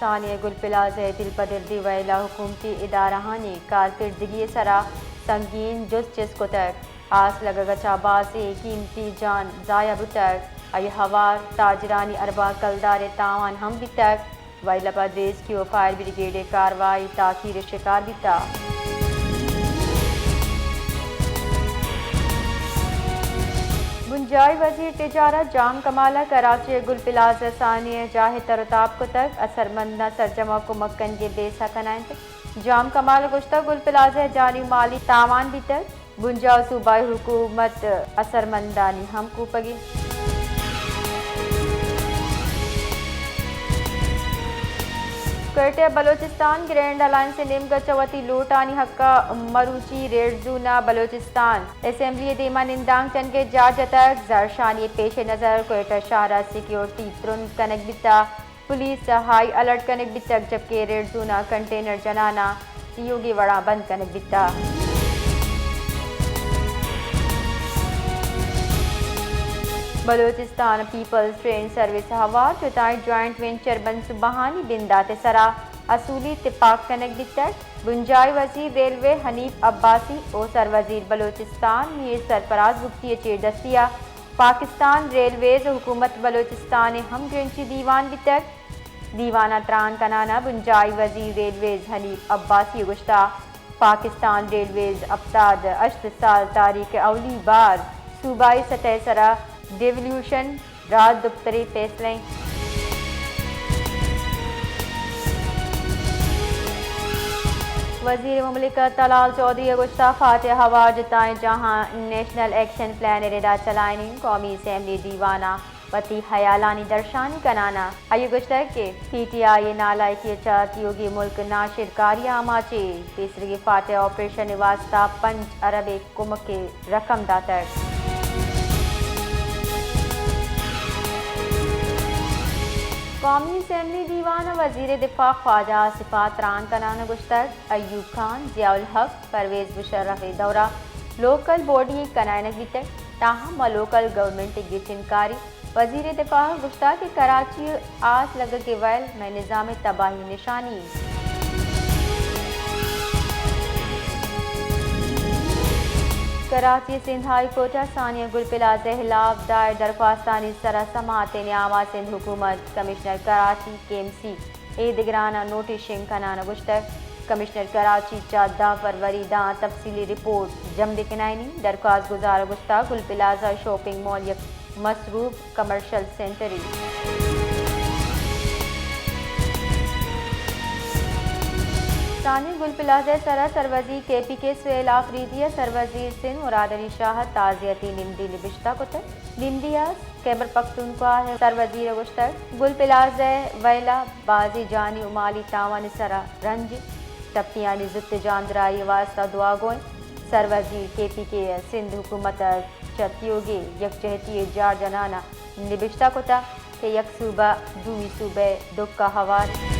ثانیہ گل پلازہ ءِ دل پہ دردی ویل ءَ حکومتی ادارہانی کارکردگی ءِ سرا سنگین جست چست کتگ۔ آس لگگ ءَ چہ بازیں قیمتی جان ضائع بوتگ۔ آئی ءِ ہوار تاجرانی ارباں کلدار ءِ تاوان ہم بیتگ۔ ویل ءَ پد ریسکیو ءُ فائر بریگیڈ ءِ کاروائی تاخیر ءِ شکار بیتگ۔ بنجاہی وزیر تجارت جام کمال ءَ کراچی ءِ گل پلازہ ثانی ءِ جاہ ءِ تر ءُ تاب کتگ۔ اثرمنداں سرجم ءَ کمک کنگ ءِ بیسہ کنائینتگ۔ جام کمال ءَ گوشتگ، گل پلازہ ءِ جانی ءُ مالی تاوان بیتگ، بنجاہ ءُ صوبائی حکومت اثرمندانی ہم کوپگی۔ کوئٹہ، بلوچستان گرینڈ الائنس ءِ نیمگ ءَ چہ وتی لوٹانی حق ءَ مروچی ریڈ زون ءَ بلوچستان اسمبلی ءِ دیما نندانک جنگ ءِ جار جتگ۔ زہرشانی ءِ پیش نظر کوئٹہ شہر ءَ سیکیورٹی ترند کنگ بیتگ۔ پولیس ءَ ہائی الرٹ کنگ بیتگ، جبکہ ریڈ زون ءَ کنٹینر جنان ءَ تیوگیں وڑاں بند کنگ بیتگ۔ بلوچستان پیپلز ٹرین سروس ءِ ہوار جتائیں جوائنٹ وینچر منصوبہانی بندات ءِ سرا اصولی تپاک کنگ بیتگ۔ بنجاہی وزیر ریلوے حنیف عباسی ءُ سروزیر بلوچستان میر سرفراز بگٹی ءِ چیردستی ءَ پاکستان ریلویز ءُ حکومت بلوچستان ءِ ہمگرنچی دیوان بیتگ۔ دیوان ءَ تران کنان ءَ بنجاہی وزیر ریلویز حنیف عباسی ءَ گوشتگ، پاکستان ریلویز ہپتاد ءُ ہشت سال تاریخ ءَ اولی بار صوبائی سطح ءِ سرا ڈیولوشن راہ دپتری پیسلہ ایں۔ وزیر مملکت طلال چوہدری ءَ گوشتگ، فاتح ءِ ہوار جتائیں جاہاں نیشنل ایکشن پلان ءِ ردا چلائینی۔ قومی اسمبلی دیوان ءَ وتی ہیالانی درشانی کنان ءَ آئی ءَ گوشتگ کہ پی ٹی آئی ءِ نالائکی ءَ چہ تیوگیں ملک ناشرکاری ءِ آماچ ایں۔ پیسریگیں فاتح آپریشن ءِ واستہ پنچ ارب ءِ کمک ءِ رقم داتگ۔ قومی اسمبلی دیوان ءَ وزیر دفاع خواجہ آصف ءَ تران کنان ءَ گوشتگ، ایوب خان، ضیاء الحق، پرویز مشرف ءِ دور ءَ لوکل باڈی کنائینگ بیتگ، تاہم ما لوکل گورنمنٹ ءِ گچین کاری۔ وزیر دفاع ءَ گوشتگ کہ کراچی ءِ آس لگگ ءِ ویل مئے نظام ءِ تباہی ءِ نشانی ایں۔ کراچی، سندھ ہائی کورٹ ءَ ثانیہ گل پلازہ ءِ ہلاپ دائر درخواستانی سرا سماعت ءِ نیام ءَ سندھ حکومت، کمشنر کراچی، کے ایم سی، ءُ دگران ءَ نوٹس شنگ کنان ءَ گوشتگ، کمشنر کراچی چہ دہ فروری ءَ داں تفصیلی رپورٹ جمع بکنائینی۔ درخواست گزار ءَ گوشتگ، گل پلازہ شاپنگ مال یک مصروف کمرشل سینٹرے۔ ثانی گل پلازہ ءِ سرا سروزیر کے پی کے سہیل آفریدی ءَ سروزیر سندھ مراد علی شاہ ءَ تعزیتی نمدی نبشتہ کتگ۔ نمدی ءَ خیبر پختونخوا ءِ سروزیر ءَ گوشتگ، گل پلازہ ءِ ویل ءَ بازیں جانی ءُ مالی تاوان ءِ سرا رنج، ٹپیانی زوت جاندراہی ءِ واستہ دعاگو ایں۔ سروزیر کے پی کے ءَ سندھ حکومت ءَ چہ تیوگیں یکجہتی ءِ جار جنان ءَ نبشتہ کتگ کہ یک صوبہ دومی صوبہ ءِ ڈکھ ءَ ہوار۔